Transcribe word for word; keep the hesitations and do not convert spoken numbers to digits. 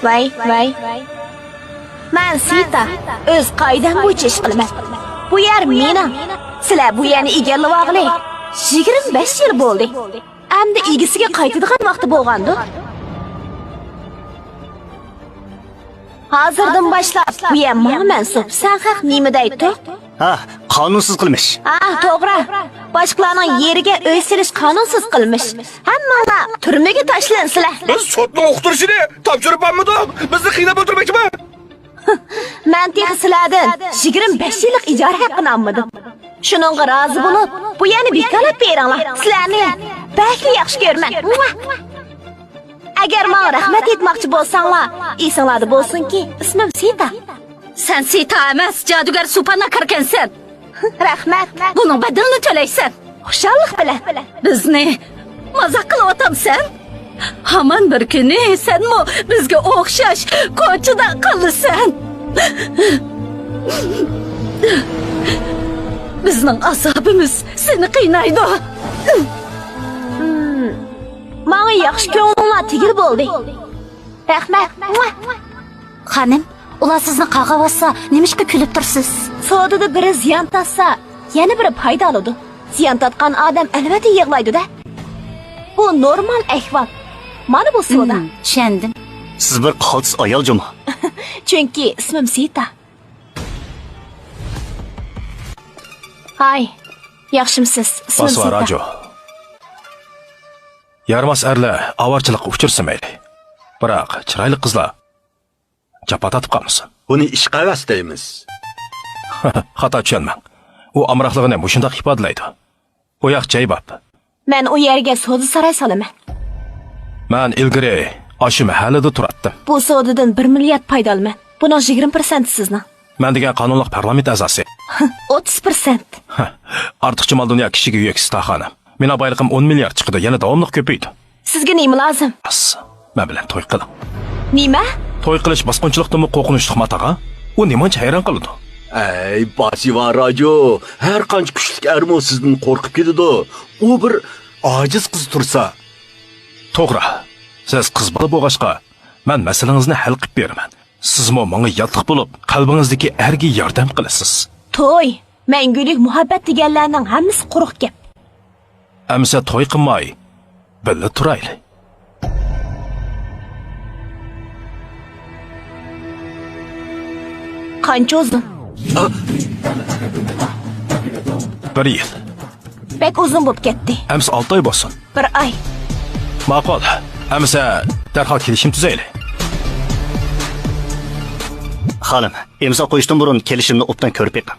ۋاي، ۋاي. مەن سىتا، ئۆز قائىدەم بويىچە ئىش قىلىمەن. بۇ يەر مېنىڭ. سىلەر بۇ يەرنى ئىگىلىۋالغىلى يىگىرمە بەش يىل بولدى. ئەمدى ئىگىسىگە قايتىدىغان ۋاقتى بولغاندۇ؟ ھازىردىن باشلاپ بۇ يەر ماڭا مەنسۇپ. سەن خەق نېمە دەيتتۇق؟ ھا، قانۇنسىز قىلمىش. ھا، توغرا. باشقىلارنىڭ يېرىگە ئۆي سېلىش قانۇنسىز قىلمىش. ھەممىڭلار تۈرمىگە تاشلىنىسىلەر. بىز سوتنىڭ ئۇقتۇرۇشىنى تاپشۇرۇپ بارمىدۇق. بىزنى قىيناپ ئولتۇرماقچىمۇ؟ مەن تېخى سىلەردىن يىگىرمە بەش يىللىق ئىجارە ھەققىنى ئالمىدىم. شۇنىڭغا رازى بولۇپ، بۇ يەرنى بىكارلاپ بېرىڭلار. سىلەرنى بەكلا ياخشى كۆرىمەن. ئەگەر ماڭا رەھمەت ئېيتماقچى بولساڭلار، ئېسىڭلاردا بولسۇنكى، ئىسمىم سىتا. سەن سىتا ئەمەس، جادۇگەر سۇپانا كىركەنسەن. رەھمەت. بۇنىڭ بەدىلىنى تۆلەيسەن. خۇشاللىق بىلەن. بىزنى مازاق قىلىۋاتامسەن؟ ھامان بىر كۈنى سەنمۇ بىزگە ئوخشاش كوچىدا قالىسەن. بىزنىڭ ئازابىمىز سېنى قىينايدۇ. ماڭا ياخشى كۆڭلۈڭلار تېگىلى بولدى. رەھمەت. خانىم، ئۇلار سىزنى قاغاۋاتسا، نېمىشقا كۈلۈپ تۇرسىز؟ سودىدا بىرى زىيان تارتسا، يەنە بىرى پايدا ئالىدۇ. زىيان تارتقان ئادەم ئەلۋەتتە يىغلايدۇ-دە. بۇ نورمال ئەھۋال. مانا بۇ سودا. ھىم، چۈشەندىم. سىز بىر قالتىس ئايال جۇمۇ. چۈنكى ئىسمىم سىتا. ھاي، ياخشىمۇسىز؟ ئىسمىم باسىۋا سىتا. راجۇ. يارىماس ئەرلەر ئاۋارىچىلىققا ئۇچرىسا مەيلى. بىراق، چىرايلىق قىزلار جاپا تارتىپ قالمىسۇن. بۇنى ئىشقا ھەۋەس دەيمىز. خاتا چۈشەنمەڭ. ئۇ ئامراقلىقىنى مۇشۇنداق ئىپادىلەيدۇ. ئۇ ياق جاي بار. مەن ئۇ يەرگە سودا ساراي سالىمەن. مەن ئىلگىرى ئاشۇ مەھەللىدە تۇراتتىم. بۇ سودىدىن بىر مىليارد پايدا ئالىمەن. بۇنىڭ يىگىرمە پىرسەنتى سىزنىڭ. مەن دېگەن قانۇنلۇق پارلامېنت ئەزاسى. ئوتتۇز پىرسەنت. ئارتۇقچە مال دۇنيا كىشىگە يۈك، سىتا خانىم. مېنىڭ بايلىقىم ئون مىليارد چىقىدۇ، يەنە داۋاملىق كۆپىيىدۇ. سىزگە نېمە لازىم؟ بەس، مەن بىلەن توي قىلىڭ. نېمە؟ توي قىلىش باسقۇنچىلىقتىنمۇ قورقۇنچلۇقمۇ ئاتاغا؟ ئۇ نېمانچە ھەيران قالىدۇ؟ ئەي، باسىۋا راجۇ، ھەر قانچە كۈچلۈك ئەرمۇ سىزدىن قورقۇپ كېتىدۇ. ئۇ بىر ئاجىز قىز تۇرسا. توغرا، سىز قىز بالا بولغاچقا، مەن مەسىلىڭىزنى ھەل قىلىپ بېرىمەن. سىزمۇ ماڭا ياتلىق بولۇپ، قەلبىڭىزدىكى ئەرگە ياردەم قىلىسىز. توي، مەڭگۈلۈك مۇھەببەت دېگەنلەرنىڭ ھەممىسى قۇرۇق گەپ. ئەمىسە توي قىلماي، بىللە تۇرايلى. قانچە ئۇزۇن؟ بىر يىل. بەك ئۇزۇن بولۇپ كەتتى. ئەمىسە ئالتە ئاي بولسۇن. بىر ئاي. ماقۇل. ئەمىسە دەرھال كېلىشىم تۈزەيلى. خانىم، ئىمزا قويۇشتىن بۇرۇن كېلىشىمنى ئوبدان كۆرۈپ بېقىڭ.